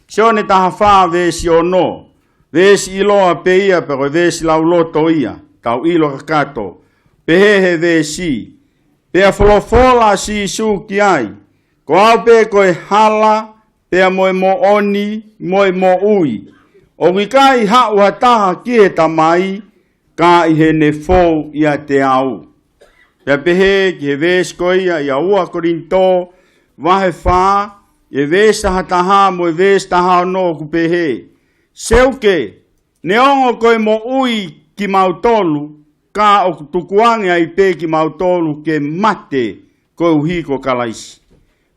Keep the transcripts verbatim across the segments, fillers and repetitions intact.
Sione taha fā veesi ono, veesi ʻiloa pē ia pea ko e veesi lauloto ia, tau ʻilo kakato. Pehē he veesi: Pea folofola ʻa Sīsū ki ai, Ko au pē ko e hala, pea mo e moʻoni, mo e moʻui. ʻOku ʻikai haʻu ha taha ki he Tamai, ka ʻi heʻene fou ʻiate au. Pea pehē ki he veesi ko ia ʻia ua Kolinitō, vahe fā, ʻi he veesi taha taha mo e veesi taha ono ʻoku pehē: Seuke, neongo ko e moʻui kimautolu, ka ʻoku tukuange ai pē kimautolu ke mate koeʻuhi ko Kalaisi,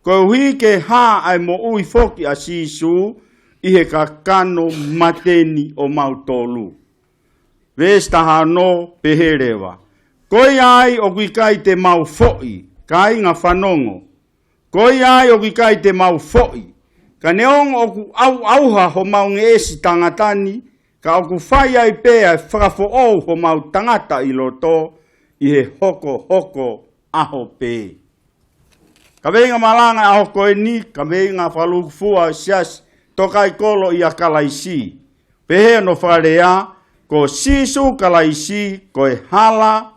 koeʻuhi ke hā ʻa e moʻui foki ʻa Sīsū ʻi he kakano mate ni ʻomautolu. Veesi taha ono pehē leva: Ko ia ai ʻoku ʻikai te mau foʻi, kāinga fanongo. Ko ia ai ʻoku ʻikai te mau foʻi. Ka neongo ʻoku ʻauʻauha homau ngeʻesi tangata ni, ka ʻoku fai ai pē ʻa e fakafoʻou homau tangata ʻi loto ʻi he hokohoko ʻaho pē. Kaveinga malanga ʻaho ko eni, kaveinga fakalūkufua ʻo e Siasi Tōkaikolo ʻia Kalaisi. Pehē hono fakalea, ko Sīsū Kalaisi ko e hala,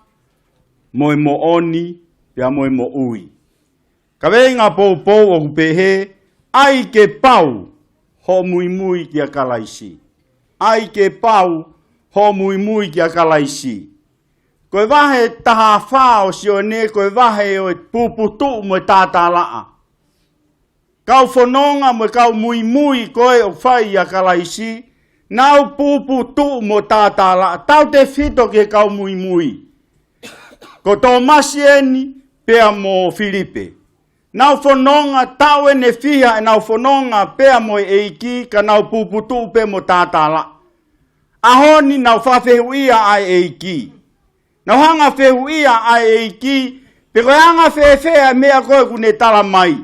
mo e moʻoni, pea mo e moʻui. Kaveinga poupou ʻoku pehē: ʻAi ke pau hoʻo muimui kia Kalaisi. ʻAi ke pau hoʻo muimui kia Kalaisi. Ko e vahe taha fā ʻo Sione, ko e vahe ʻo e puputuʻu mo e tātālaʻa. Kau fononga mo e kau muimui ko ē ʻoku fai ʻia Kalaisi, nau puputuʻu mo tātālaʻa. Tautefito ki he kau muimui. Ko Tōmasi eni, pea mo Filipe. Nau fononga, taʻu ʻe fiha ʻenau fononga pea mo e ʻEiki, ka nau puputuʻu pē mo tātālaʻa. ʻAho ni nau fakafehuʻia ʻa e ʻEiki. Nau hanga fehuʻia ʻa e ʻEiki, pe ko e anga fēfē ʻa e meʻa ko ē ʻoku ne tala mai.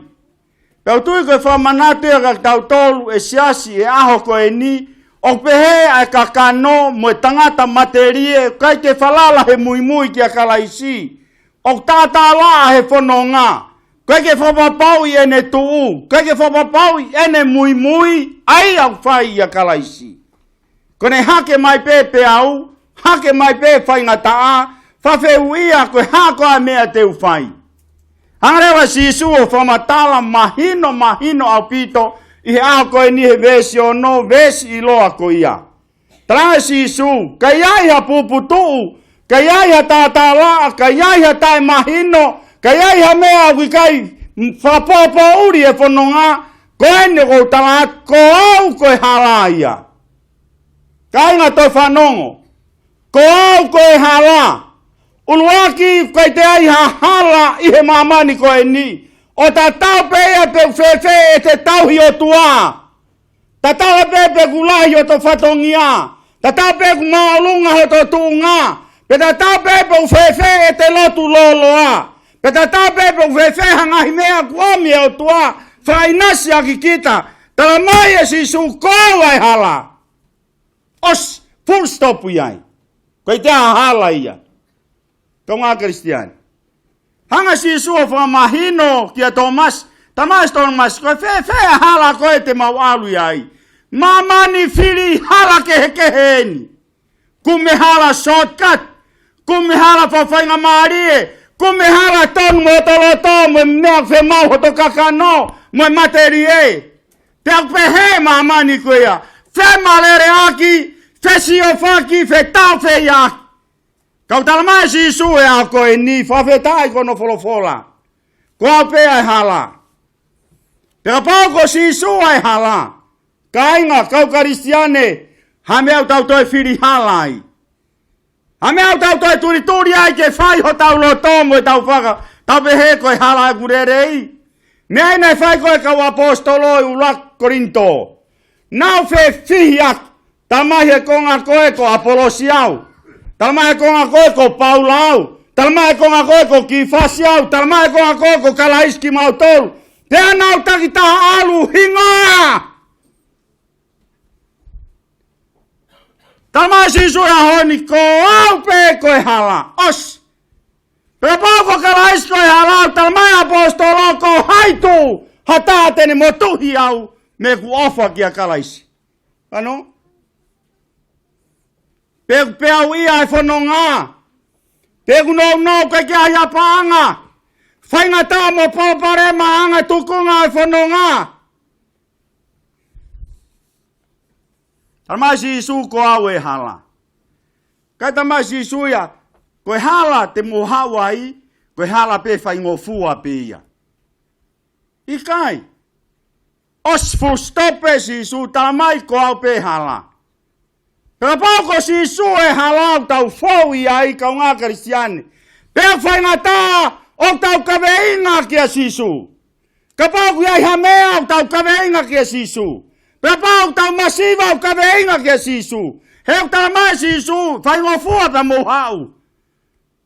Pea ʻoku ou tui ko e fakamanatu ia kia kitautolu ʻe Siasi ʻi he ʻaho ko eni, ʻoku pehē ʻa e kakano mo e tangata matelie, ʻikai ke falala he muimui kia Kalaisi. ʻOku tātālaʻa he fononga. ʻIkai ke fakapapauʻi ʻene tuʻu, ʻikai ke fakapapauʻi ʻene muimui, ʻa ia ʻoku fai ʻia Kalaisi. Ko ʻene hake mai pē peau, hake mai pē faingataʻa, fakafehuʻia ko e hā koā ʻa e meʻa te u fai. Hanga leva ʻe Sīsū ʻo fakamatala mahino, mahino ʻaupito, ʻi he ʻaho ko eni he veesi ono, veesi ʻiloa ko ia. Tala ʻe Sīsū, ka ʻi ai ha puputuʻu, ka ʻi ai ha tātālaʻa, ka ʻi ai ha taʻemahino, ka ʻi ai ha meʻa ʻoku ʻikai fakapoʻupoʻuli e fononga, ko eni ʻoku ou tala atu, ko au ko e hala ia. Kāinga toe fanongo, ko au ko e hala. ʻUluaki, ʻikai te ai ha hala ʻi he māmani ko eni. ʻO tatau pē ia pe ʻoku fēfē ʻete tauhi ʻOtua. Tatau pē pe ʻoku lahi hoto fatongia. Tatau pē ʻoku māʻolunga hoto tuʻunga. Pe tatau pē pe ʻoku fēfē ʻete lotu lōloa. Pe tatau pē pe ʻoku fēfē ha ngaahi meʻa ʻoku ʻomi ʻe he ʻOtua fakaʻinasi ʻaki kita. Tala mai ʻe Sīsū ko au ʻa e hala. ʻOsi, full stop ia ai. ʻIkai te ai ha hala ia. Kaungā Kalisitiane. Hanga ʻe Sīsū ʻo fakamahino kia Tōmasi. Tala mai ʻe Tōmasi, ko e fēfē ʻa e hala ko ē te mau ʻalu ai? Māmani fili hala kehekehe eni. Kuo mou hala shortcut. Kuo mou hala fakafaingamālie. Kuo mou hala tonu mo hoto loto, mo e meʻa fiemaʻu hoto kakano, mo e matelie. Pea ʻoku pehē ʻe māmani ko ia. Femaleleʻaki, fesiofaki, fetaʻofeiʻaki. Ka ʻoku tala mai ʻe Sīsū ʻi he ʻaho ko eni, fakafetaʻi ko hono folofola. Ko au pē ʻa e hala. Pea kapau ko Sīsū ʻa e hala, kāinga, kau Kalisitiane, ha meʻa ʻoku tau toe fili hala ai. Ha meʻa ʻoku tau toe tulituli ai ke fai hotau loto mo ʻetau faka, tau pehē ko e hala ʻoku lelei. Meʻa ia naʻe fai ko ē ʻe he kau ʻaposetolo ʻi ʻuluaki Kolinitō. Nau fefihiʻaki. Tala mai he konga ko ē ko ʻApolosi au. Tala mai he konga ko ē ko Paula au. Tala mai he konga ko ē ko Kifasi au. Tala mai he konga ko ē ko Kalaisi kimautolu. Pea nau takitaha ʻalu hingoa. Tala mai ʻe Sīsū ʻi he ʻaho ni, ko au pē ko e hala. ʻOsi. Pea kapau ko Kalaisi ko e hala, tala mai ʻaposetolo, ko hai tuʻu ha taha te ne motuhi au, mei heʻeku ʻofa kia Kalaisi. Ano? Pe ʻoku peau ia e fononga. Pe ʻoku nounou ʻikai ke ʻi ai ha paʻanga. Faingataʻa mo palopalema ʻa e anga tukunga e fononga. Talamai Sīsū ko au e hala. Kae talamai Sīsū ia, ko e hala te mou haʻu ai, ko e hala pē faingofua pē ia. ʻIkai. ʻOsi full stop pē Sīsū, talamai ko au pē hala. Pea kapau ko Sīsū e hala ʻoku tau fou ai kaungā Kalisitiane. Pea faingataʻa ʻoku tau kaveinga kia Sīsū. Kapau ʻoku ʻi ai ha meʻa ʻoku tau kaveinga kia Sīsū. Pea kapau ʻoku tau masiva ʻoku kaveinga kia Sīsū. He ʻoku talamai Sīsū, faingofua pea mou haʻu.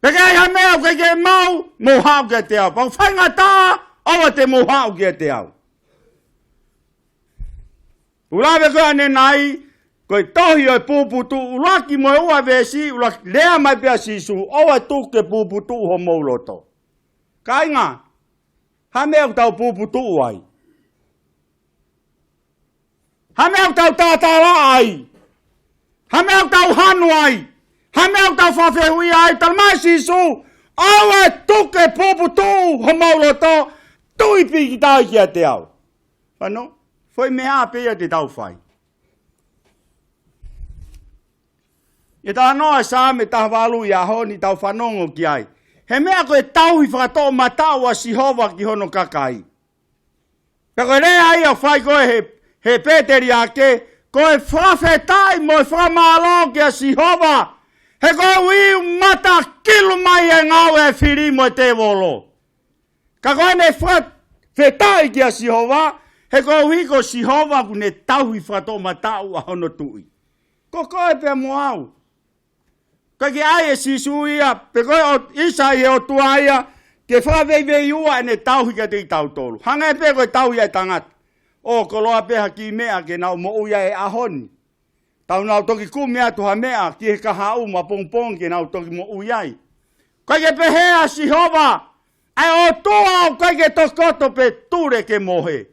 Pea ka ʻi ai ha meʻa ʻoku ʻikai ke mau, mou haʻu kiate au. Pea ʻoku faingataʻa, ʻoua te mou haʻu kiate au. ʻUluaki ko ē ʻanenai, ko e tohi ʻo e puputuʻu ʻuluaki mo e ua veesi, ʻuluaki lea mai pē ʻa Sīsū, ʻoua ʻe tuku ke puputuʻu homou loto. Kāinga, ha meʻa ʻoku tau puputuʻu ai. Ha meʻa ʻoku tau tātala ai. Ha meʻa ʻoku tau hanu ai. Ha meʻa ʻoku tau fafehui ai. Talamai Sīsū, ʻoua ʻe tuku ke puputuʻu homou loto, tuʻu pīkitai kiate au. Ano, foʻi meʻa pē ia te tau fai. ʻI he talanoa Saame taha valu ʻi he ʻaho ni tau fanongo ki ai. He meʻa ko e tauhi fakatoʻomataʻu ʻa Sihova ki hono kakai. Pea ko e lea ia ʻoku fai ko ē he, he pēteliake, ko e fakafetaʻi mo e fakamālō kia Sihova. He koeʻuhi ʻoku matakilu mai e ngāue ʻa e fili mo e tēvolo. Ka ko ʻene fakafetaʻi kia Sihova, he koeʻuhi ko Sihova ʻoku ne tauhi fakatoʻomataʻu ʻa hono tuʻi. Ko koe pea mo au. ʻIkai ke ʻai ʻe Sīsū ia, pe ko e ʻo-, ʻisa ʻi he ʻOtua ia, ke fakaveiveiua ʻene tauhi kiate kitautolu. Hangē pē ko e tauhi ʻa e tangata. ʻO koloa pē ha kiʻi meʻa ke nau moʻui ai he ʻaho ni. Tau nau toki kumi atu ha meʻa ki he kahaʻu mo ʻapongipongi ke nau toki moʻui ai. ʻIkai ke pehē ʻa Sihova, ʻa e ʻOtua ʻoku ʻikai ke tokoto pe tule ke mohe.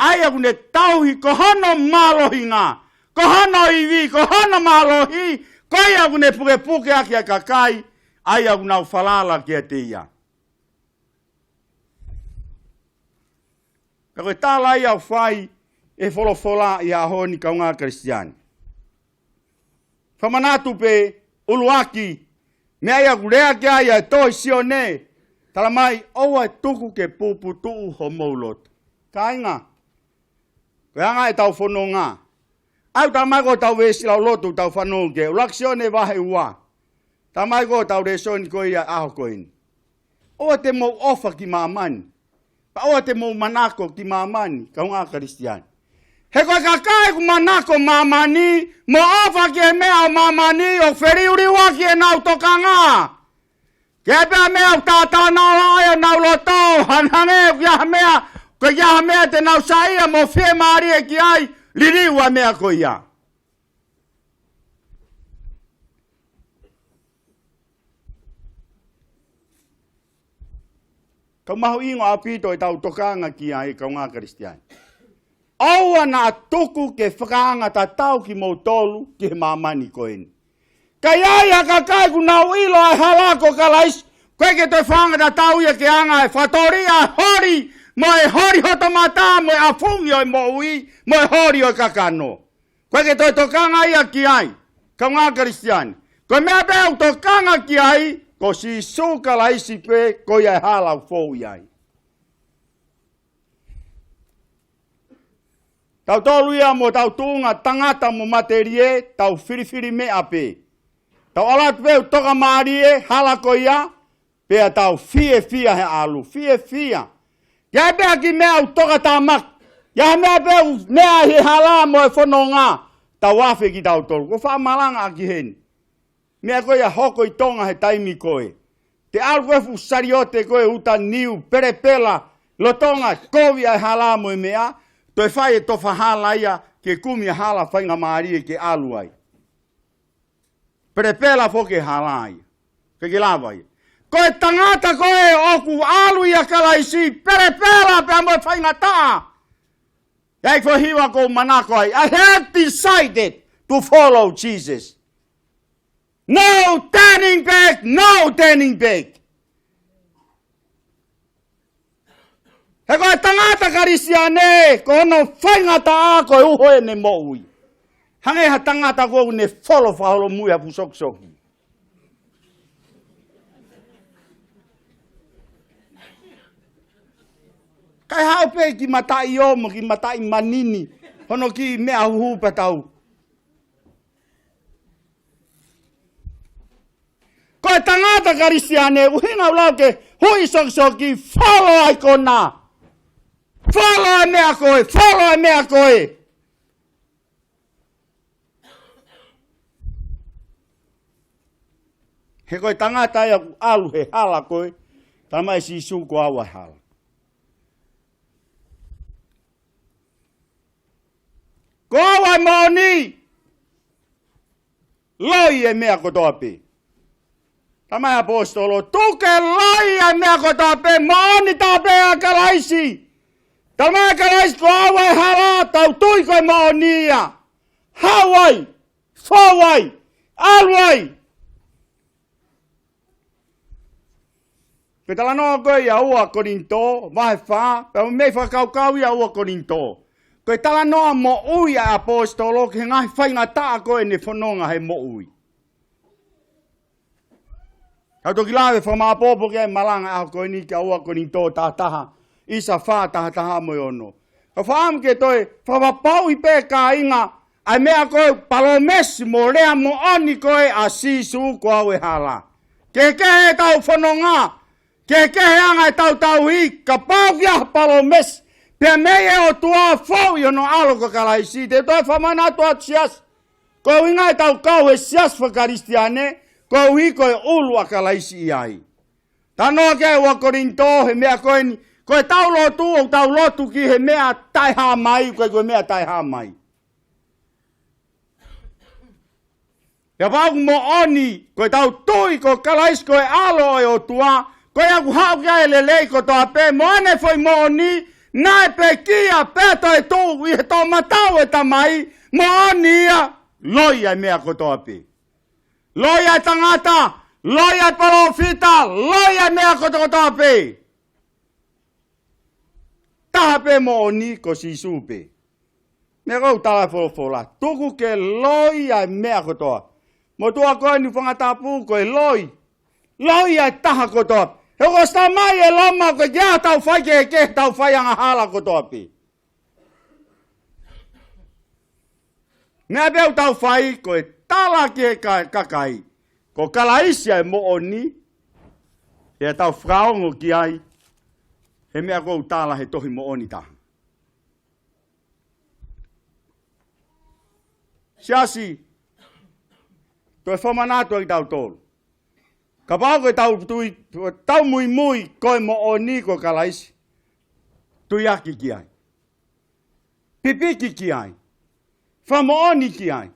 ʻA ia ʻoku ne tauhi ko hono mālohinga, ko hono ivi, ko hono mālohi, ko ia ʻoku ne pukepuke ʻaki ʻa e kakai, ʻa ia ʻoku nau falala kiate ia. Ka ko e tala ia ʻoku fai ʻe he folofola ʻi he ʻaho ni kaungā Kalisitiane. Fakamanatu pē ʻuluaki, meʻa ia ʻoku lea ki ai ʻa e tohi Sione, talamai ʻoua ʻe tuku ke puputuʻu homou loto. Kāinga, ko e anga ʻetau fononga. ʻOku talamai ko ʻetau veesi lauloto ʻoku tau fanongo ki ai, ʻuluaki Sione vahe ua. Talamai ko ʻetau lēsoni ko ia ʻaho ko eni. ʻOua te mou ʻofa ki māmani. Pea ʻoua te mou manako ki māmani, kaungā Kalisitiane. He ko e kakai ʻoku manako māmani, mo ʻofa ki he meʻa ʻo māmani, ʻoku feliuliuaki ʻenau tokanga. Ke ʻi ai pē ha meʻa ʻoku tātānaki ai ʻenau loto, hangē ʻoku ʻi ai ha meʻa, ʻoku ʻi ai ha meʻa te nau saiʻia mo fiemālie ki ai, liliu ʻa e meʻa ko ia. Ka ʻoku mahuʻinga ʻaupito ʻetau tokanga ki ai kaungā Kalisitiane. ʻOua naʻa tuku ke fakaanga tatau kimoutolu ki he māmani ko eni. Ka ʻi ai ha kakai ʻoku nau ʻilo ʻa e hala ko Kalaisi, ʻoku ʻikai ke toe fakaanga tatau ia ki he anga e fakatōliʻa holi, mo e holi hoto mata, mo e ʻafungi ʻo e moʻui, mo e holi ʻo e kakano. ʻOku ʻikai ke toe tokanga ia ki ai, kaungā Kalisitiane. Ko e meʻa pē ʻoku tokanga ki ai, ko Sīsū Kalaisi pē, ko ia e hala ʻoku fou ai. Tautolu ia mo ʻetau tuʻunga tangata mo matelie, tau filifili meʻa pē. Tau ʻalu atu pē ʻo tokamālie, hala ko ia, pea tau fiefia he ʻalu, fiefia. ʻI ai pē ha kiʻi meʻa ʻoku tokatamaki. ʻI ai ha meʻa pē ʻoku meʻa he hala mo e fononga. Tau afe kitautolu. Ko e fakamalanga ʻaki heni. Meʻa ko ia hoko ʻi Tonga he taimi ko ē. Te ʻalu ko ē fuʻu saliote ko ē uta niu, pelepela, lolotonga kovi ʻa e hala mo e meʻa. Toe fai e tofa hala ia ke kumi hala faingamālie ke ʻalu ai. Pelepela foki e hala ia. ʻIkai ke lava ia. Ko e tangata ko ē ʻoku ʻalu ʻia Kalaisi, pelepela pea mo e faingataʻa. Pea ʻi he foʻi hiva ʻoku ou manako ai, I have decided to follow Jesus. No turning back, no turning back. He ko e tangata Kalisitiane, ko hono faingataʻa ko e uho ʻene moʻui. Hangē ha tangata ʻoku ne folo fakaholomui ha fuʻu sokisoki. Kae haʻu pē ki mataʻi omo, ki mataʻi manini, hono kiʻi meʻa huhu pea tau. Ko e tangata Kalisitiane, ʻuhinga ʻoku lau ke huʻi sokisoki, folo ʻa e konā. Folo ʻa e meʻa ko ē, folo ʻa e meʻa ko ē. He ko e tangata ia ʻoku ʻalu he hala ko ē, talamai ʻe Sīsū ko au ʻa e hala. Ko au ʻa e moʻoni, loi e meʻa kotoa pē. Talamai ʻe he ʻaposetolo, tuku ke loi ʻa e meʻa kotoa pē, moʻoni taha pē ʻa Kalaisi. Talamai ʻe Kalaisi ko au ʻa e hala, tau tui ko e moʻoni ia. Haʻu ai, fou ai, ʻalu ai. Pea talanoa ko ē ʻia ua Kolinitō, vahe fā, pea mei fakakaukau ʻia ua Kolinitō. Ko e talanoa moʻui ʻa e ʻaposetolo ki he ngaahi faingataʻa ko ē ʻene fononga he moʻui. Kau toki lave fakamāʻopoʻopo ki ai malanga ʻaho ko eni ki ua Kolinitō taha taha, ʻisa fā taha taha mo e ono. Ka fakaʻamu ke toe fakapapauʻi pē kāinga, ʻa e meʻa ko e palōmesi mo lea moʻoni ko ē ʻa Sīsū ko au e hala. Kehekehe ʻetau fononga, kehekehe ʻa e anga ʻetau tauhi, kapau ʻoku ʻi ai ha palōmesi, pea mei he ʻOtua fou ʻi hono ʻAlo ko Kalaisi, te u toe fakamanatu atu siasi. Ko e ʻuhinga ʻetau kau he siasi faka-Kalisitiane, koeʻuhi ko e ʻulu ʻa Kalaisi ʻi ai. Talanoa ki ai ua Kolinitō he meʻa ko eni, ko ʻetau lotu, ʻoku tau lotu ki he meʻa taʻehāmai, ko e, ko e meʻa taʻehāmai. Kapau ʻoku moʻoni, ko ʻetau tui ko Kalaisi ko e ʻAlo ʻo e ʻOtua, ko ia ʻoku haʻu ki ai e lelei kotoa pē, mo ʻene foʻi moʻoni, naʻe pekia pea toetuʻu ʻi he toʻomataʻu ʻo e Tamai, moʻoni ia, loi ʻa e meʻa kotoa pē. Loi ʻa e tangata, loi ʻa e palōfita, loi ʻa e meʻa kotokotoa pē. Taha pē moʻoni ko Sīsū pē. Meʻa ʻoku tala ʻe he folofola, tuku ke loi ʻa e meʻa kotoa. Motuʻa ko eni fanga tapu ko e loi. Loi ʻa e taha kotoa. He ʻoku ʻosi talamai ʻe Loma ko e ʻikai ke tau fai kehekehe, tau fai angahala kotoa pē. Meʻa pē ʻoku tau fai ko e tala ki he ka-, kakai. Ko Kalaisi ʻa e moʻoni, ʻe tau fakaongo ki ai, he meʻa ʻoku tala he tohi moʻoni taha. Siasi, toe fakamanatu ʻa kitautolu. Kapau ko ʻetau tui, tau muimui ko e moʻoni ko Kalaisi. Tuiaki ki ai. Pipiki ki ai. Fakamoʻoni ki ai.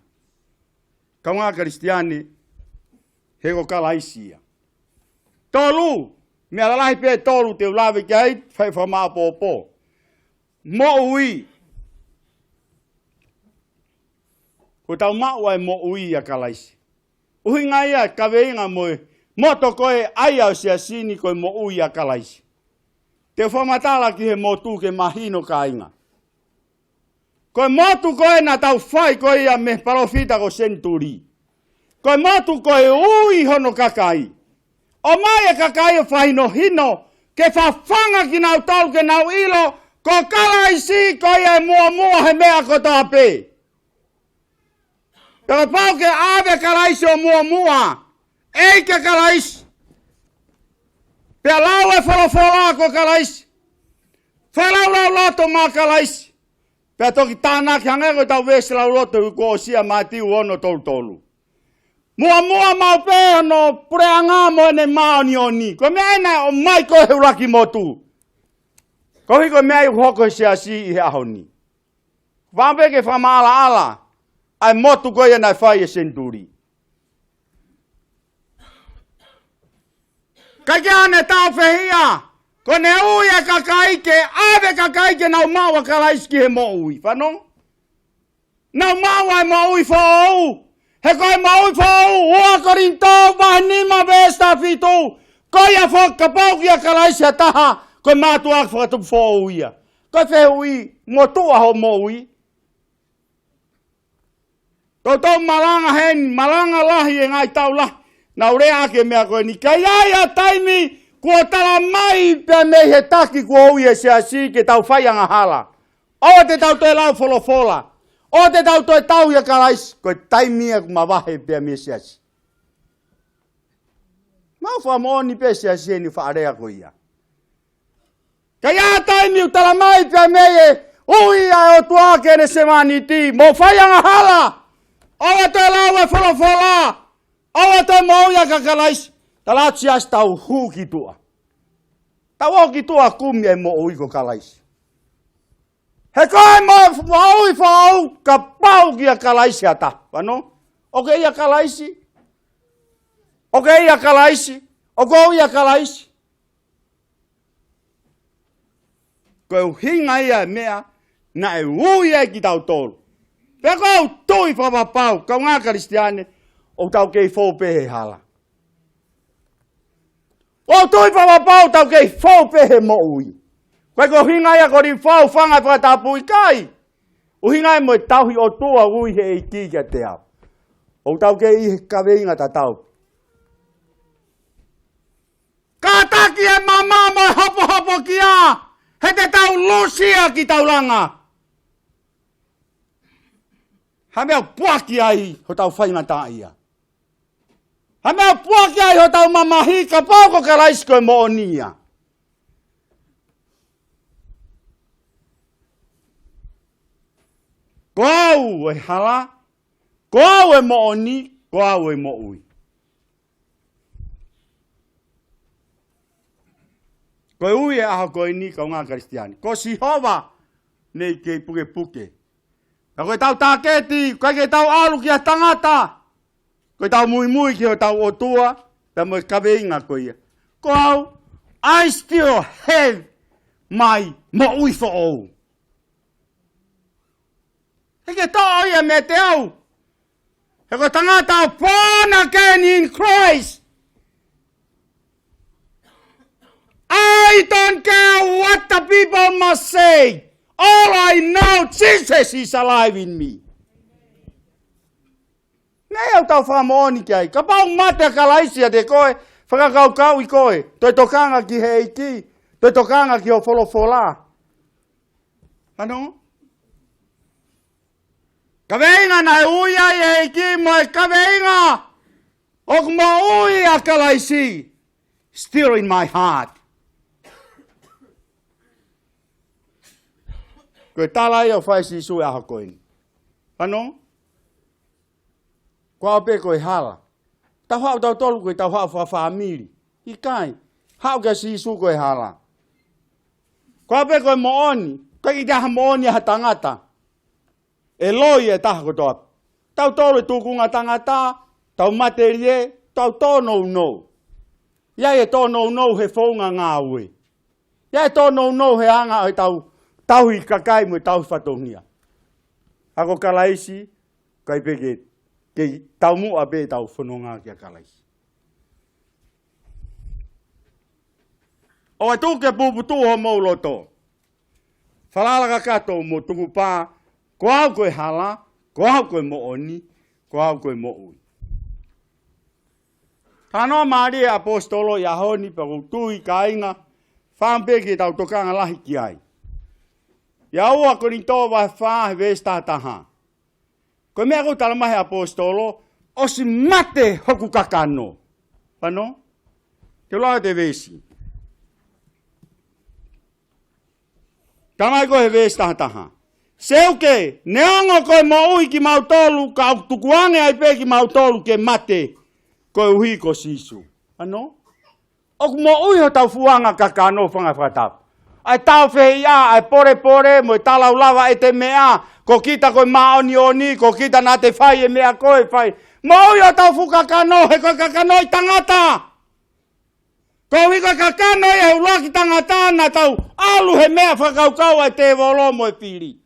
Kaungā Kalisitiane, he ko Kalaisi ia. Tolu, meʻa lalahi pē tolu te u lave ki ai, fai fakamāʻopoʻopo. Moʻui. Ko ʻetau maʻu ʻa e moʻui ʻia Kalaisi. ʻUhinga ia kaveinga mo e moto ko ē ʻa e siasi ni ko e moʻui ʻia Kalaisi. Te u fakamatala ki he motu ke mahino kāinga. Ko e motu ko ē naʻa tau fai ko ia mei he palōfita ko Senituli. Ko e motu ko e ui hono kakai. ʻOmai e kakai ʻo fakahinohino, ke fafanga kinautolu ke nau ʻilo, ko Kalaisi ko ia ʻe muʻomuʻa he meʻa kotoa pē. Pea kapau ke ʻave Kalaisi ʻo muʻomuʻa, ʻEiki Kalaisi. Pea lau e folofola ko Kalaisi. Fai e laulauloto maʻa Kalaisi. Pea toki tānaki hangē ko ʻetau veesi lauloto ʻi he kuo ʻosi ʻa Mātiu ono tolu tolu. Muʻomuʻa maʻu pē hono puleʻanga mo ʻene māʻoniʻoni. Ko e meʻa ena ʻomai ko e ʻuluaki motu. Koeʻuhi ko e meʻa ʻoku hoko he siasi ʻi he ʻaho ni. Fakaʻamu pē ke fakamaʻalaʻala ʻa e motu ko ia naʻe fai ʻe Senituli. Kae kehe ʻene tāufehiʻa, Ko ʻene ui e kakai ke ʻave e kakai ke nau maʻu ʻa Kalaisi ki he moʻui. Fanongo? Nau maʻu ʻa e moʻui foʻou. He ko e moʻui foʻou, ua Kolinitō vahe nima veesi taha fitu. Ko ia foki kapau ʻoku ʻia Kalaisi ha taha, ko e mātuʻaki fakatupu foʻou ia. Ko e fehuʻi, motuʻa hoʻo moʻui? Toutou malanga heni, malanga lahi e ngaahi taʻu lahi. Naʻa ku lea ʻaki e meʻa ko eni. Ka ʻi ai ha taimi, kuo tala mai pē mei he taki kuo ui e siasi ke tau fai angahala. ʻOua te tau toe lau folofola. ʻOua te tau toe tauhi ʻa Kalaisi. Ko e taimi ia kuo mavahe pē mei he siasi. Mau fakamoʻoni pē siasi eni faʻa lea ko ia. Ka ʻi ai ha taimi ʻoku tala mai pē mei he ui ʻa e ʻOtua ki heʻene sevāniti, mou fai angahala. ʻOua toe lau e folofola. ʻOua toe moʻui ʻaki ʻa Kalaisi. Tala atu siasi tau hū ki tuʻa. Tau ō ki tuʻa kumi e moʻui ko Kalaisi. He ko e mo-, moʻui foʻou kapau ʻoku ʻia Kalaisi ha taha. Fanongo? ʻOku ke ʻia Kalaisi? ʻOku ke ʻia Kalaisi? ʻOku ou ʻia Kalaisi? Ko e ʻuhinga ia e meʻa naʻe ui ai kitautolu. Pea ʻoku ou tui fakapapau, kaungā Kalisitiane, ʻoku tau kei fou pē he hala. ʻOku ou tui fakapapau tau kei fou pē he moʻui. Ko e ʻuhinga ia ko e fou fanga fakatapu, ʻikai. ʻUhinga ia mo e tauhi ʻOtua ui he ʻEiki kiate au. ʻOku tau kei ʻi he kaveinga tatau. Kātaki e mama mo e hopohopokia, he te tau lusi ʻa kitaulanga. Ha meʻa puaki ai hotau faingataʻaʻia. Ha meʻa puaki ai hotau mamahi kapau ko Kalaisi ko e moʻoni ia. Ko au e hala, ko au e moʻoni, ko au e moʻui. Ko e ui e ʻaho ko eni kaungā Kalisitiane. Ko Sihova naʻe kei pukepuke. Ka ko ʻetau tāketi, ʻikai ke tau ʻalu ki ha tangata. Ko ʻetau muimui ki hotau ʻOtua, pea mo e kaveinga ko ia. Ko au, I still have my moʻui foʻou. He ʻikai ke toʻo ia meiate au. He ko e tangata born again in Christ. I don't care what the people must say. All I know, Jesus is alive in me. Meʻa ia ʻoku tau fakamoʻoni ki ai. Kapau mate ʻa Kalaisi ʻiate koe, fakakaukauʻi koe. Toe tokanga ki he ʻEiki. Toe tokanga ki hoʻo folofola. Fanongo? Kaveinga naʻe ui ai e ʻEiki mo e kaveinga ʻoku moʻui ʻa Kalaisi. Still in my heart. Ko e tala ia ʻoku fai ʻe Sīsū he ʻaho ko eni. Fanongo? Ko au pē ko e hala. Tau haʻu tautolu ko e tau haʻu fakafāmili. ʻIkai. Haʻu kia Sīsū ko e hala. Ko au pē ko e moʻoni. ʻIkai ke ʻi ai ha moʻoni ʻa ha tangata. ʻE loi e taha kotoa. Tautolu e tūkunga tangata, tau matelie, tau tōnounou. ʻI ai e tōnounou he founga ngāue. ʻI ai e tōnounou he anga ʻo e tau, tauhi kakai mo e tauhi fatongia. Ka ko Kalaisi, ʻikai pē ke, ke taumuʻa pē tau fononga kia Kalaisi. ʻOua tuku ke puputuʻu homou loto. Falala kakato mo tukupā, ko au ko e hala, ko au ko e moʻoni, ko au ko e moʻui. Talanoa mālie ʻaposetolo ʻi he ʻaho ni pea ʻoku ou tui kāinga, fāmili pē ke tau tokanga lahi ki ai. ʻI he ua Kolinitō vahe fā he veesi taha taha. Ko e meʻa ʻoku tala mai he ʻaposetolo, ʻosi mate hoku kakano. Fanongo? Te u lau atu e veesi. Tala mai ko e he veesi taha taha. Seuke, neongo ko e moʻui kimautolu, ka ʻoku tukuange ai pē kimautolu ke mate, koeʻuhi ko Sīsū. Fanongo? ʻOku moʻui hotau fuʻu anga kakano fanga fakatapu. ʻA e tāufehiʻa, ʻa e polepole, mo e talaulava ʻete meʻa, ko kita ko e māʻoniʻoni, ko kita naʻa te fai e meʻa ko ē fai. Moʻui hotau fuʻu kakano, he ko e kakano ʻi tangata. Koeʻuhi ko e kakano ia he ʻuluaki tangata naʻa tau ʻalu he meʻa fakakaukau ʻa e tēvolo mo e fili.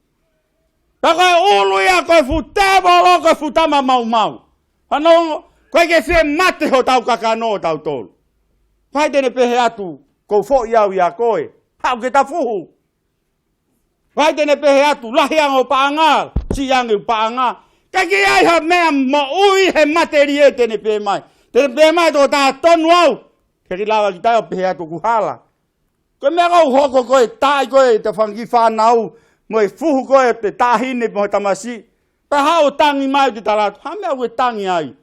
Pea ko e ʻulu ia ko e fuʻu tēvolo, ko e fuʻu tama maumau. Fanongo, ʻoku ʻikai ke fie mate hotau kakano ʻo tautolu. Pea te ne pehē atu, ʻoku ou foʻi au ʻia koe. Haʻu ke ta fuhu. Pea te ne pehē atu, lahi ange hoʻo paʻanga, siʻi ange hoku paʻanga. ʻIkai ke ʻi ai ha meʻa moʻui he matelie, te ne pehē mai. Te ne pehē mai, tō ta tonu au. Ke ke lava kita ʻo pehē atu ʻoku hala. Ko e meʻa ʻoku hoko ko e taʻi ko e te fanga kiʻi fānau, mo e fuhu ko e te taʻahine mo e tamasiʻi. Pea haʻu ʻo tangi mai te tala atu, ha meʻa ʻoku ke tangi ai.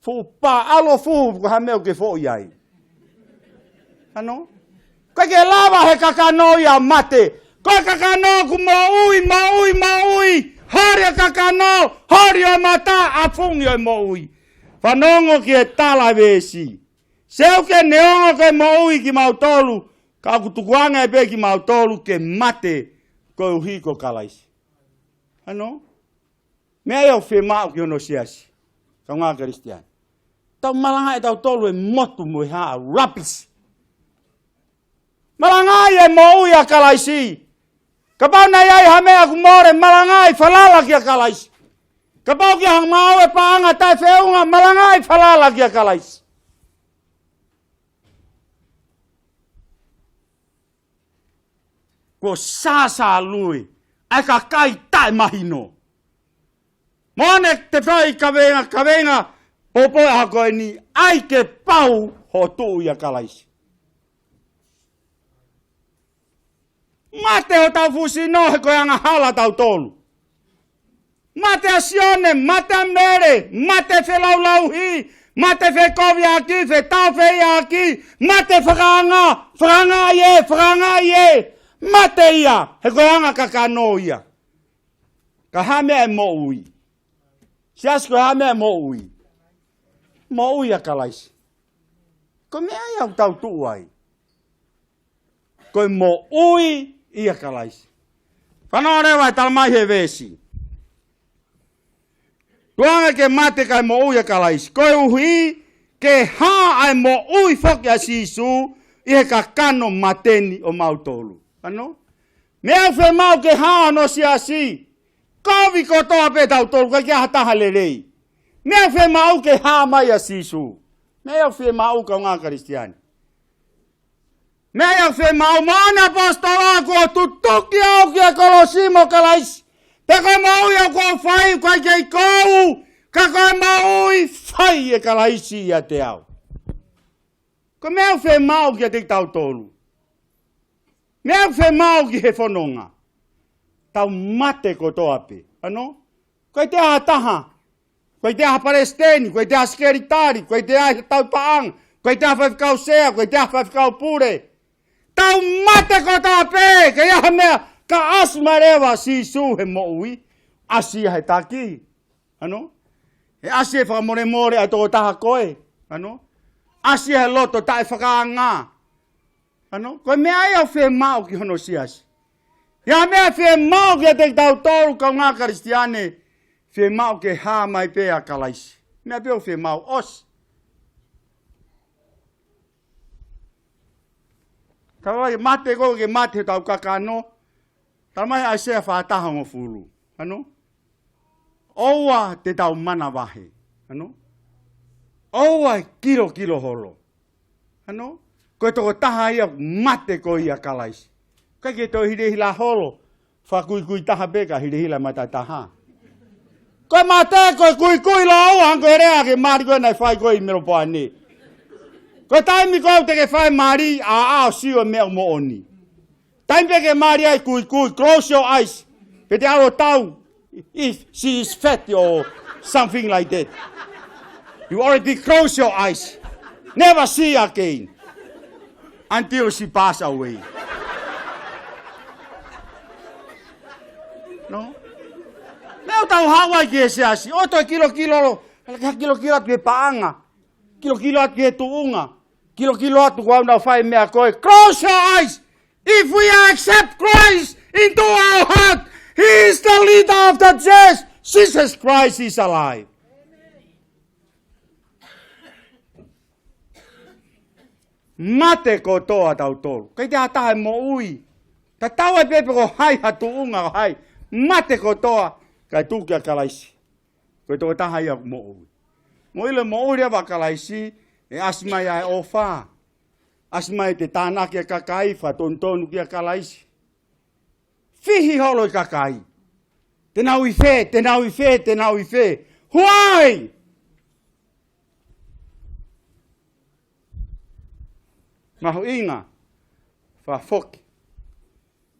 Fuʻu pā ʻalu ʻo fuhu, ko e ha meʻa ʻoku ke foʻi ai. Fanongo? ʻIkai ke lava he kakano ia ʻo mate. Ko e kakano ʻoku moʻui, moʻui, moʻui. Holi e kakano, holi ʻo e mata, ʻafungi ʻo e moʻui. Fanongo ki he tala veesi. Seuke neongo ko e moʻui kimautolu, ka ʻoku tukuange pē kimautolu ke mate koeʻuhi ko Kalaisi. Fanongo? Meʻa ia ʻoku fiemaʻu ki hono siasi. Kaungā Kalisitiane. Tau malangaʻi ʻe tautolu e motu mo e hā, rubbish. Malangaʻi e moʻui ʻa Kalaisi. Kapau naʻe ʻi ai ha meʻa ʻoku mole, malangaʻi, falala kia Kalaisi. Kapau ʻoku ʻi ai ha ngāue, paʻanga taʻefeʻunga, malangaʻi, falala kia Kalaisi. Kuo sāsālue ʻa e kakai taʻemahino. Mo ʻene te fai kaveinga, kaveinga, poupou ʻa ko eni, ʻai ke pau hoʻo tuʻu ʻia Kalaisi. Mate hotau fuʻu sino he ko e angahala tautolu. Mate ʻa Sione, mate ʻa Mele, mate felaulauhi, mate fekoviʻaki, fetaufehiʻaki, mate fakaanga, fakaanga ʻi he, fakaanga ʻi he, mate ia, he ko e anga kakano ia. Ka ha meʻa ʻe moʻui. Siasi, ko ha meʻa ʻe moʻui. Moʻui ʻia Kalaisi. Ko e meʻa ia ʻoku tau tuʻu ai. Ko e moʻui ʻia Kalaisi. Fanongo leva e tala mai he veesi. Tukuange ke mate kae moʻui ʻia Kalaisi. Koeʻuhi ke hā ʻa e moʻui foki ʻa Sīsū ʻi he kakano mate ni ʻo mautolu. Fanongo? Meʻa ʻoku fiemaʻu ke hā hono siasi. Kovi kotoa pē tautolu, ʻikai ke ʻi ai ha taha lelei. Meʻa ʻoku fiemaʻu ke hā mai ʻa Sīsū. Meʻa ʻoku fiemaʻu, kaungā Kalisitiane. Meʻa ʻoku fiemaʻu, mo ʻene ʻaposetolo, kuo tutuki au ki he kolosi mo Kalaisi. Pea ko e moʻui ʻoku ou fai, ʻoku ʻikai kei koʻu, ka ko e moʻui fai ʻe Kalaisi ʻiate au. Ko e meʻa ʻoku fiemaʻu kiate kitautolu. Meʻa ʻoku fiemaʻu ki he fononga. Tau mate kotoa pē. Fanongo? ʻIkai toe ʻi ai ha taha. ʻIkai toe ʻi ai ha palesiteni, ʻikai toe ʻi ai ha sekelitali, ʻikai toe ʻi ai ha tauhi paʻanga, ʻikai toe ʻi ai ha faifekau sea, ʻikai toe ʻi ai ha faifekau pule. Tau mate kotoa pē, ʻikai ʻi ai ha meʻa, ka ʻasi mai leva ʻa Sīsū he moʻui, ʻasi ia he taki. Fanongo? ʻE ʻasi he fakamolemole ʻa e tokotaha ko ē. Fanongo? ʻAsi ia he loto taʻefakaanga. Fanongo? Ko e meʻa ia ʻoku fiemaʻu ki hono siasi. ʻI ai ha meʻa fiemaʻu kiate kitautolu kaungā Kalisitiane, fiemaʻu ke hā mai pē ʻa Kalaisi. Meʻa pē ʻoku fiemaʻu, ʻosi. Tala mai mate ko ē ke mate hotau kakano. Tala mai ʻAisea fā taha hongofulu. Fanongo? ʻOua te tau manavahē. Fanongo? ʻOua ʻe kilokilo holo. Fanongo? Ko e tokotaha ia ʻoku mate ko ia ʻia Kalaisi. ʻIkai ke toe hilahila holo. Fakakuikui taha pē ka hilahila mata taha. Ko e mate, ko e kuikui lōua, hangē ko e lea ʻa e mali ko ē naʻe fai ko ē ʻi Melopoane. Ko e taimi ko ē ʻoku te ke fai mali, ʻa, ʻa, ʻo sio e meʻa moʻoni. Taimi pē ke mali ai, kuikui, close your eyes. Pea te ʻalu ʻo tau if she is fat or something like that. You already close your eyes. Never see again until she pass away. No? Meʻa ʻoku tau haʻu ai ki he siasi. ʻOua toe kilokilo, kilokilo atu ki he paʻanga. Kilokilo atu ki he tuʻunga. Kilokilo atu kuo nau fai meʻa ko ē. Close your eyes. If we accept Christ into our heart, He is the leader of the church. Jesus Christ is alive. Mate kotoa tautolu. ʻIkai toe ha taha ʻe moʻui. Tatau ai pē pe ko hai ha tuʻunga ʻo hai. Mate kotoa, kae tuku kia Kalaisi. Ko e tokotaha ia ʻoku moʻui. Mou ʻilo e moʻui leva ʻa Kalaisi, ʻe ʻasi mai ʻa e ʻofa. ʻAsi mai ʻete tānaki e kakai, fakatonutonu kia Kalaisi. Fihi holo e kakai. Te nau ʻi fē, te nau ʻi fē, te nau ʻi fē. Huai! Mahuʻinga, fakafoki.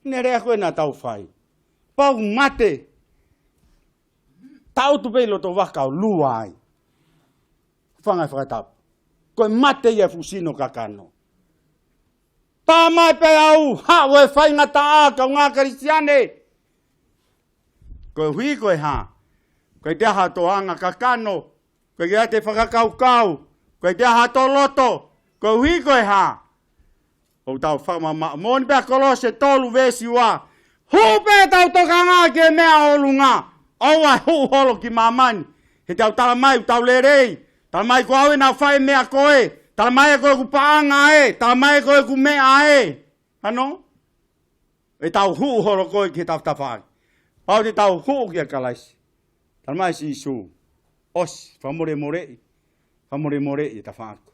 Ne lea ko ē naʻa tau fai. Pau mate. Tau tu pē ʻi loto vaka ʻo lua ai. Fanga e fakatapu. Ko e mate ia e fuʻu sino kakano. Pā mai pē au, haʻu e faingataʻa kaungā Kalisitiane. Koeʻuhi ko e hā? ʻIkai toe ʻi ai ha toe anga kakano. ʻIkai toe ʻi ai ha toe fakakaukau. ʻIkai toe ʻi ai ha toe loto. Koeʻuhi ko e hā? ʻOku tau fakamamaʻo. Moʻoni pē ʻa Kolose tolu veesi ua. Hū pē ʻetau tokanga ki he meʻa ʻo ʻolunga. ʻOua ʻe hū holo ki māmani. He te tau tala mai ʻoku tau lelei. Tala mai ko au ē naʻa ku fai e meʻa ko ē. Tala mai ē ko ʻeku paʻanga ē. Tala mai ē ko ʻeku meʻa ē. Hano? ʻE tau hū holo ko ē ki he tafatafaʻaki. Pau te tau hū kia Kalaisi. Tala mai Sīsū. ʻOsi, fakamolemoleʻi. Fakamolemoleʻi e tafaʻaki.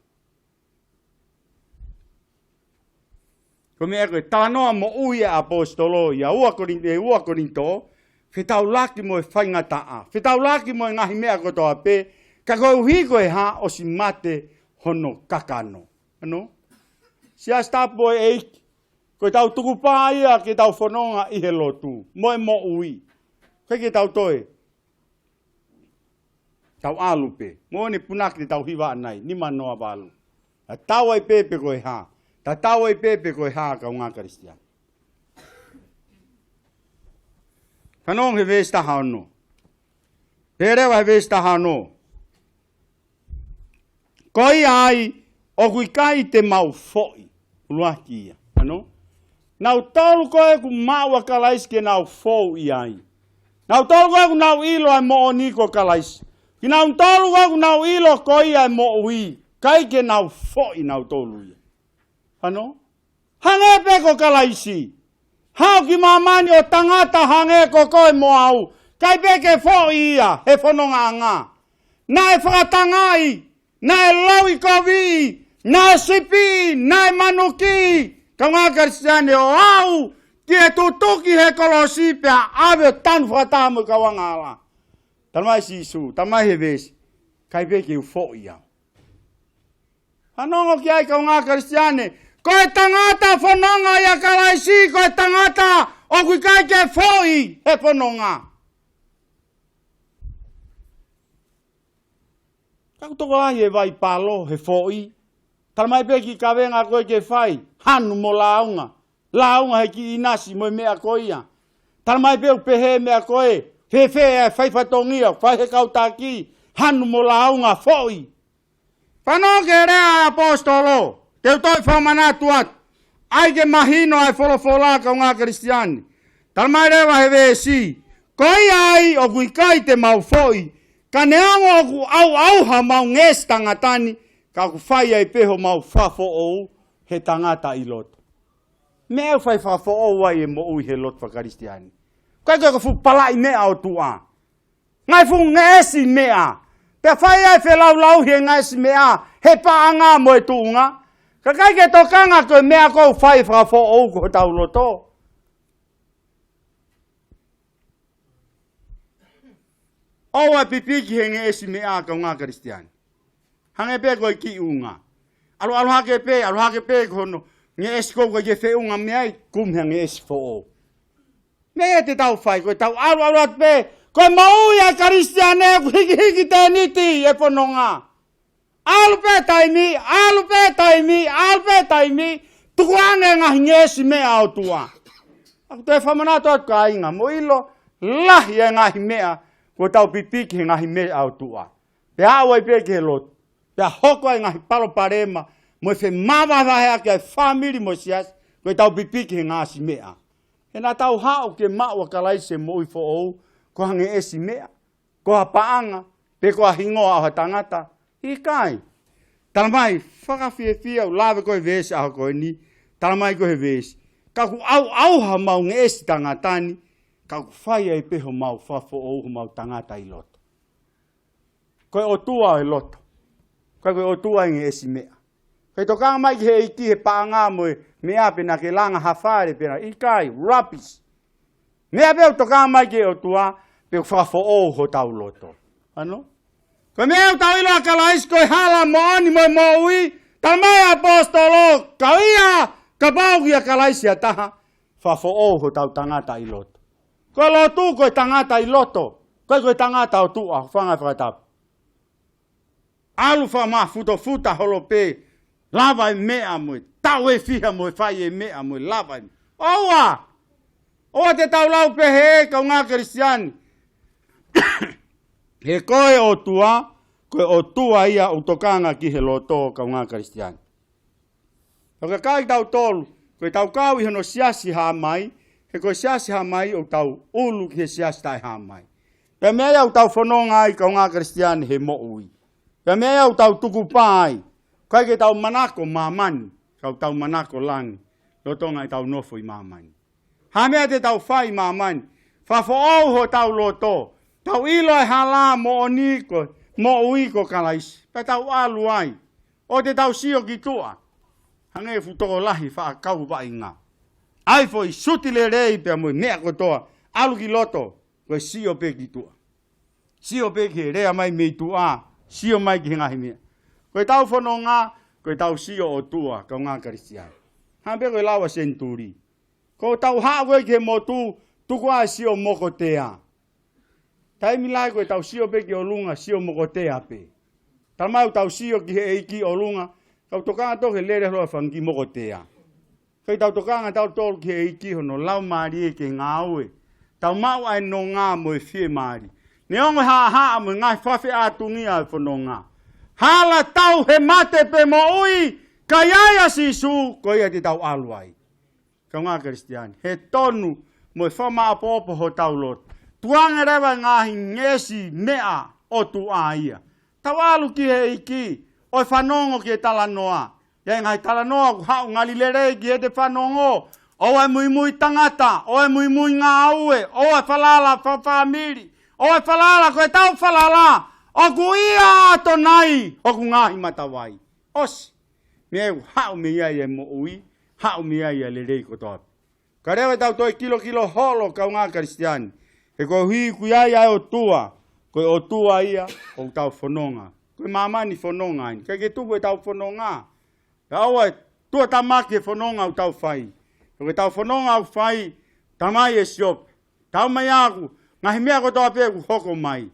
Ko e meʻa ko e talanoa moʻui ʻa e ʻaposetolo ʻi he ua Kolinitō, ʻe ua Kolinitō, fetaulaki mo e faingataʻa, fetaulaki mo e ngaahi meʻa kotoa pē, ka koeʻuhi ko e hā? ʻOsi mate hono kakano. Ano? Siasi Tapu ʻo e ʻEiki, ko ʻetau tukupā ia ke tau fononga ʻi he lotu, mo e moʻui. ʻIkai ke tau toe. Tau ʻalu pē. Moʻoni e punake te tau hiva ʻanai, nima noa valu. Tatau ai pē pe ko e hā. Tatau ai pē pe ko e hā kaungā Kalisitiane. Fanongo he veesi taha ono. Pehē leva he veesi taha ono. Ko ia ai, ʻoku ʻikai te mau foʻi. ʻUluaki ia. Ano? Nautolu ko ē ʻoku maʻu ʻa Kalaisi ke nau fou ʻi ai. Nautolu ko ē ʻoku nau ʻilo ʻa e moʻoni ko Kalaisi. Kinautolu ko ē ʻoku nau ʻilo ko ia e moʻui. ʻIkai ke nau foʻi nautolu ia. Ano? Hangē pē ko Kalaisi. Haʻu ki māmani ʻo tangata hangē ko koe mo au. ʻIkai pē ke foʻi ia, he fonongaʻanga. Naʻe fakatangaʻi, naʻe lauʻikoviʻi, naʻe sipiʻi, naʻe manukiʻi. Kaungā Kalisitiane ʻo aʻu ki he tutuki he kolosi pea ʻave ʻo tanu fakataha mo e kau angahala. Tala mai Sīsū, tala mai he veesi. ʻIkai pē ke u foʻi au. Fanongo ki ai kaungā Kalisitiane. Ko e tangata fononga ʻia Kalaisi, ko e tangata ʻoku ʻikai ke foʻi he fononga. Ka ʻoku tokolahi e vai palo he foʻi. Tala mai pē ki he kavenga ko ē ke fai. Hanu mo lāunga. Lāunga he kiʻi ʻinasi mo e meʻa ko ia. Tala mai pē ʻoku pehē meʻa ko ē. Fēfē e fai fatongia, fai he kau taki. Hanu mo lāunga foʻi. Fanongo ki he lea ʻa e ʻaposetolo, te u toe fakamanatu atu. ʻAi ke mahino ʻa e folofola kaungā Kalisitiane. Tala mai leva he veesi, ko ia ai ʻoku ʻikai te mau foʻi, ka neongo ʻoku ʻauʻauha homau ngeʻesi tangata ni, ka ʻoku fai ai pē homau fakafoʻou he tangata ʻi loto. Meʻa ʻoku fai fakafoʻou ai e moʻui he loto faka-Kalisitiane. ʻIkai ko e fuʻu palaʻi meʻa ʻo tuʻa. Ngaahi fuʻu ngeʻesi meʻa. Pea fai ai e felaulauhi e ngeʻesi meʻa, he paʻanga mo e tuʻunga. Ka ʻikai ke tokanga ko e meʻa ʻoku fai fakafoʻou ko hotau loto. ʻOua ʻe pipiki he ngeʻesi meʻa kaungā Kalisitiane. Hangē pē ko e kiʻi unga. ʻAlu, ʻalu hake pē, ʻalu hake pē ko hono ngeʻesi ko ē ʻoku ʻikai ke feʻunga mei ai, kumi ha ngeʻesi foʻou. Meʻa ia te tau fai, ko e tau ʻalu, ʻalu atu pē, ko e moʻui ʻa e Kalisitiane ʻoku hikihiki tēniti e fononga. ʻAlu pē taimi, ʻalu pē taimi, ʻalu pē taimi, tukuange ngaahi ngeʻesi meʻa ʻo tuʻa. ʻOku toe fakamanatu atu kāinga, mou ʻilo, lahi e ngaahi meʻa, kuo tau pipiki he ngaahi meʻa ʻo tuʻa. Pea aʻu ai pē ki he lotu. Pea hoko ai ngaahi palopalema, mo e femavahevaheʻaki ʻa e fāmili mo e siasi, ko e tau pipiki he ngeʻesi meʻa. He naʻa tau haʻu ke maʻu ʻa Kalaisi e moʻui foʻou, ko ha ngeʻesi meʻa, ko ha paʻanga, pe ko ha hingoa ʻo ha tangata. ʻIkai. Tala mai, fakafiefia ʻoku lave ko e veesi ʻaho ko eni, tala mai ko e veesi. Ka ʻoku ʻauʻauha homau ngeʻesi tangata ni, ka ʻoku fai ai pē homau fakafoʻou homau tangata ʻi loto. Ko e ʻOtua ʻo e loto. Ka ko e ʻOtua ʻi he ngeʻesi meʻa. Ko e tokanga mai ki he ʻEiki he paʻanga mo e meʻa pe naʻa ke langa ha fale pe naʻa ʻikai, rubbish. Meʻa pē ʻoku tokanga mai ki he ʻOtua, pe ʻoku fakafoʻou hotau loto. Ano? Ko e meʻa ʻoku tau ʻilo ʻa Kalaisi ko e hala moʻoni mo e moʻui, tala mai ʻaposetolo, ka ia, kapau ʻoku ʻia Kalaisi ha taha, fakafoʻou hotau tangata ʻi loto. Ko e lotu, ko e tangata ʻi loto. Ko e, ko e tangata ʻo tuʻa, fanga fakatapu. ʻAlu fakamafutofuta holo pē, lava e meʻa mo e, tau e fiha mo e fai e meʻa mo e lava e. ʻOua! ʻOua te tau lau pehē, kaungā Kalisitiane. He ko e ʻOtua, ko e ʻOtua ia ʻoku tokanga ki he loto, kaungā Kalisitiane. ʻOku ʻikai ke tau tolu, ko e tau kau ʻi hono siasi hā mai, he ko e siasi hā mai ʻoku tau ʻulu ki he siasi taʻe hā mai. Pea meʻa ia ʻoku tau fononga ai kaungā Kalisitiane he moʻui. Pea meʻa ia ʻoku tau tukupā ai, ʻikai ke tau manako māmani, ka ʻoku tau manako langi, lolotonga ʻetau nofo ʻi māmani. Ha meʻa te tau fai ʻi māmani, fakafoʻou hotau loto, tau ʻilo e hala moʻoni ko, moʻui ko Kalaisi, pea tau ʻalu ai, ʻo te tau sio ki tuʻa, hangē fuʻu tokolahi faʻa kau vaʻinga. ʻAi foʻi suti lelei pea mo e meʻa kotoa, ʻalu ki loto, ko e sio pē ki tuʻa. Sio pē ki he lea mai mei tuʻa, sio mai ki he ngaahi meʻa. Ko e tau fononga, ko e tau sio ʻOtua, kaungā Kalisitiane. Hangē pē ko e lau ʻa Senituli. Ko e tau haʻu ko ē ki he motu, tuku ʻa e sio mokotea. Taimi lahi ko e tau sio pē ki ʻolunga, sio mokotea pē. Tala mai ʻoku tau sio ki he ʻEiki ʻolunga, ka ʻoku tokanga tō he lele holo e fanga kiʻi mokotea. Ko e tau tokanga tautolu ki he ʻEiki hono laumālie ke ngāue. Tau maʻu ʻa e nonga mo e fiemālie. Neongo e haʻahaʻa mo e ngaahi fakafeʻātungia ʻo e fononga. Hala tau he mate pe moʻui, ka ʻi ai ʻa Sīsū, ko ia te tau ʻalu ai. Kaungā Kalisitiane, he tonu mo e fakamaʻopoʻopo hotau loto. Tukuange leva e ngaahi ngeʻesi meʻa ʻo tuʻa ia. Tau ʻalu ki he ʻEiki, ʻo e fanongo ki he talanoa. ʻI ai e ngaahi talanoa ʻoku haʻu ngali lelei ki heʻete fanongo. ʻOua ʻe muimui tangata, ʻoua ʻe muimui ngāue, ʻoua ʻe falala fakafāmili, ʻoua ʻe falala, ko e tau falala, ʻoku ʻia ʻa Tonai, ʻoku ngaahi matavai. ʻOsi. Meʻa ʻoku haʻu mei ai e moʻui, haʻu mei ai e lelei kotoa pē. Ka leva ʻetau toe kilokilo holo kaungā Kalisitiane. He koeʻuhi ʻoku ʻi ai ʻa e ʻOtua, ko e ʻOtua ia ʻoku tau fononga. Ko e māmani fononga eni. ʻIkai ke tupu ʻetau fononga. Ka ʻoua ʻe tuʻatamaki e fononga ʻoku tau fai. Ko ʻetau fononga ʻoku fai, tala mai ʻe Siope. Tau mai ʻaku, ngaahi meʻa kotoa pē ʻoku hoko mai.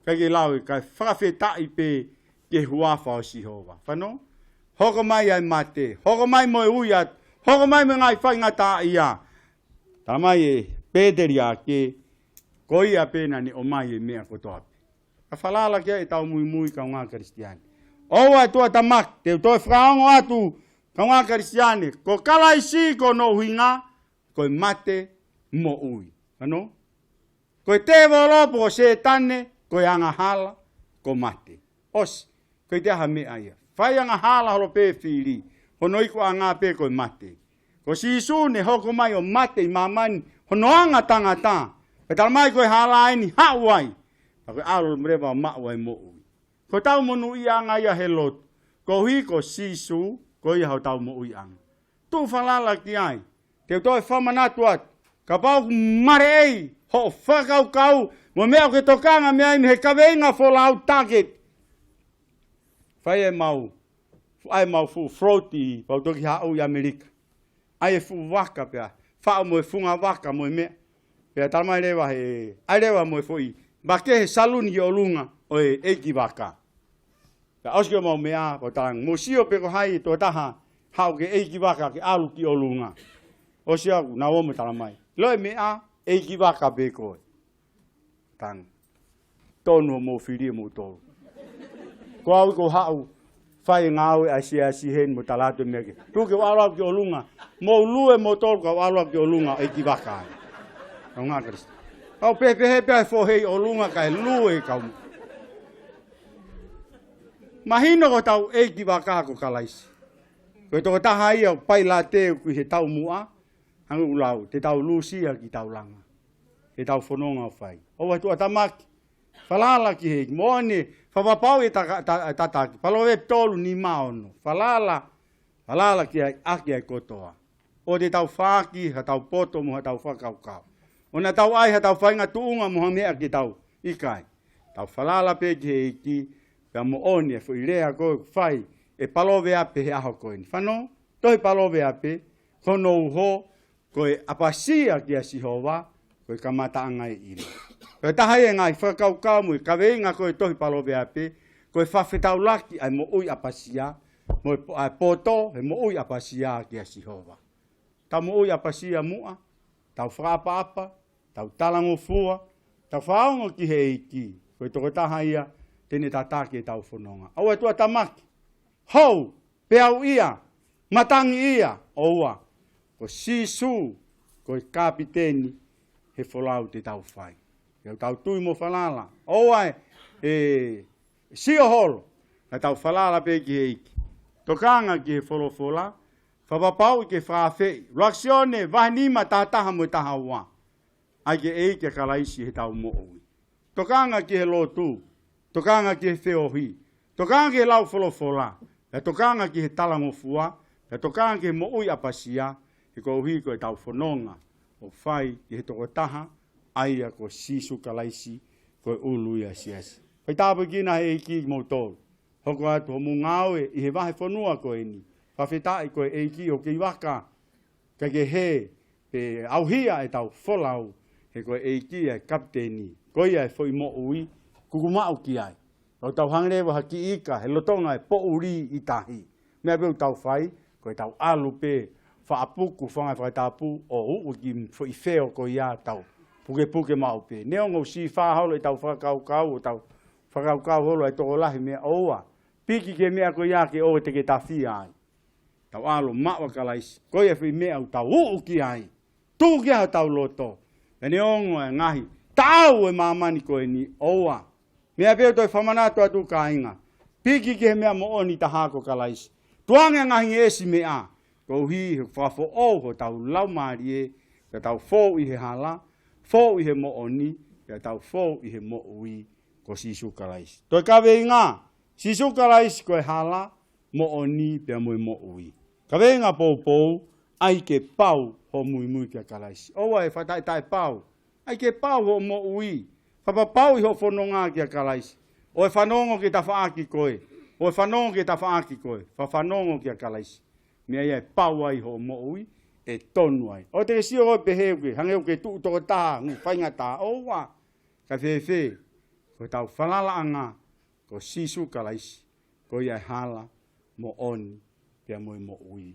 ʻIkai ke lau ʻe, kae fakafetaʻi pē ki he huafa ʻo Sihova. Fano? Hoko mai ʻa e mate, hoko mai mo e ui atu, hoko mai mo e ngaahi faingataʻaʻia. Tala mai ʻe Pēteli ake, ko ia pē naʻa ne ʻomai e meʻa kotoa pē. Ka falala ki ai ʻetau muimui kaungā Kalisitiane. ʻOua ʻe tuʻatamaki, te u toe fakaongo atu kaungā Kalisitiane. Ko Kalaisi ko hono ʻuhinga, ko e mate moʻui. Ano? Ko e tēvolo pe ko Sētane, ko e angahala, ko mate. ʻOsi, ko e ʻikai ha meʻa ia. Fai angahala holo pē fili, hono ikuʻanga pē ko e mate. Ko Sīsū ne hoko mai ʻo mate ʻi māmani, hono anga tangata. Pea tala mai ko e hala eni haʻu ai. Pea ko e ʻalu leva maʻu ai moʻui. Ko ʻetau monūʻiaʻanga ia he lotu. Koeʻuhi ko Sīsū, ko ia hotau moʻuiʻanga. Tuʻu falala ki ai. Te u toe fakamanatu atu. Kapau ʻoku maleʻei hoʻo fakakaukau, mo e meʻa ʻoku ke tokanga mei ai mei he kaveinga folau target. Fai e mau, ʻai mau fuʻu float ʻi, pau toki haʻu ʻi ʻAmelika. ʻAi e fuʻu vaka pea, faʻu mo e funga vaka mo e meʻa. Pea tala mai leva he, ʻai leva mo e foʻi, vake he saluni ki ʻolunga ʻo e ʻeikivaka. Pea ʻosi ko mau meʻa, ko tala mo sio pe ko hai e tokotaha, haʻu ke ʻeikivaka ke ʻalu ki ʻolunga. ʻOsi ʻaku, naʻa mo tala mai. Lo e meʻa, ʻeikivaka pē koe. Tang. Tonu mo fili mo tolu. Ko au ko haʻu, fai ngāue ʻa e siasi heni mo tala atu e meʻa ke. Tuku ke u ʻalu au ki ʻolunga, mo lue mo tolu ka u ʻalu au ki ʻolunga, ʻeikivaka. Kaungā Kalisitiane. Kau pehē pē ʻa e fohe ʻi ʻolunga kae lue kau. Mahino ko hotau ʻEiki vaka ko Kalaisi. Ko e tokotaha ia ʻoku pailate ʻoku ʻi he taumuʻa, hangē ʻoku lau, te tau lūsia ki taulanga. He tau fononga ʻo fai. ʻOua tuʻatamaki. Falala ki he ʻEiki. Moʻoni, fakapapauʻi e ta-, ta-, tataki. Palōvepi tolu nima ono. Falala, falala ki ai, ʻaki ai kotoa. ʻOua te tau faaki, ha tau poto mo ha tau fakakaukau. ʻOua naʻa tau ʻai, ha tau faʻahinga tuʻunga mo ha meʻa ke tau ʻikai. Tau falala pē ki he ʻEiki, pea moʻoni e foʻi lea ko ē ʻoku fai ʻe Palōvepi he ʻaho ko eni. Fanongo, tohi Palōvepi, ko hono uho, ko e ʻapasia kia Sihova, ko e kamataʻanga ʻo e ʻilo. Ko e taha ia e ngaahi fakakaukau mo e kaveinga ko ē tohi Palōvepi, ko e fakafetaulaki ʻa e moʻui ʻapasia, mo e po-, ʻa e poto, he moʻui ʻapasia kia Sihova. Tau moʻui ʻapasia muʻa, tau fakaʻapaʻapa, tau talangofua, tau fakaongo ki he ʻEiki, ko e tokotaha ia te ne tataki ʻetau fononga. ʻOua tuʻatamaki, hou, peauʻia, matangiʻia, ʻoua. Ko Sīsū, ko e kapiteni he folau te tau fai. Ke tau tui mo falala. ʻOua ʻe, ʻe sio holo, ka tau falala pē ki he ʻEiki. Tokanga ki he folofola, fakapapauʻi ke fakaafeʻi. ʻUluaki Sione, vahe nima, taha taha mo e taha ua. ʻAi ke ʻEiki ʻa Kalaisi he tau moʻui. Tokanga ki he lotu, tokanga ki he feohi, tokanga ki he lau folofola, pea tokanga ki he talangofua, pea tokanga ki he moʻui ʻapasia, he koeʻuhi ko ʻetau fononga ʻoku fai ki he tokotaha, ʻa ia ko Sīsū Kalaisi, ko e ʻulu ia ʻo e siasi. Fai tāpuekina he ʻEiki kimoutolu. Hoko atu hoʻomou ngāue ʻi he vahefonua ko eni. Fakafetaʻi ko e ʻEiki ʻoku kei vaka, kae kehe, pea ʻauhia ʻetau folau, he ko e ʻEiki ʻa e kapiteni, ko ia e foʻi moʻui, kuku maʻu ki ai. ʻOku tau hangē leva ha kiʻi ika, he lolotonga e poʻuli ʻi tahi. Meʻa pē ʻoku tau fai, ko ʻetau ʻalu pē, faʻa puku, fanga fakatapu, ʻo uʻu ki he foʻi feo ko ia tau pukepuke maʻu pē. Neongo ʻoku sīfā holo ʻetau fakakaukau, ʻo tau fakakaukau holo ʻa e tokolahi meʻa, ʻoua. Piki ki he meʻa ko ia ke ʻoua te ke tafia ai. Tau ʻalu maʻu ʻa Kalaisi. Ko ia e foʻi meʻa ʻoku tau uʻu ki ai. Tuʻu ki ai hotau loto. Pea neongo e ngaahi taʻau ʻo e māmani ko eni, ʻoua. Meʻa pē ʻoku toe fakamanatu atu, kāinga. Piki ki he meʻa moʻoni taha ko Kalaisi. Tukuange ʻa e ngaahi ngeʻesi meʻa. Koeʻuhi he fakafoʻou hotau laumālie. Pea tau fou ʻi he hala. Fou ʻi he moʻoni. Pea tau fou ʻi he moʻui ko Sīsū Kalaisi. Toe kaveinga. Sīsū Kalaisi ko e hala, moʻoni pea mo e moʻui. Kaveinga poupou, ʻai ke pau hoʻo muimui kia Kalaisi. ʻOua ʻe fakataʻetaʻe pau. ʻAi ke pau hoʻo moʻui. Fakapapauʻi hoʻo fononga kia Kalaisi. ʻOua ʻe fanongo ki he tafaʻaki ko ē. ʻOua ʻe fanongo ki he tafaʻaki ko ē. Fakafanongo kia Kalaisi. Meʻa ia ʻe pau ai hoʻo moʻui, ʻe tonu ai. ʻOua te ke sio koe pehē ʻoku ke, hangē ʻoku ke tuʻu tokotaha, ngu faingataʻa, ʻoua. Kae fēfē, ko ʻetau falalaʻanga, ko Sīsū Kalaisi, ko ia e hala, moʻoni, pea mo e moʻui.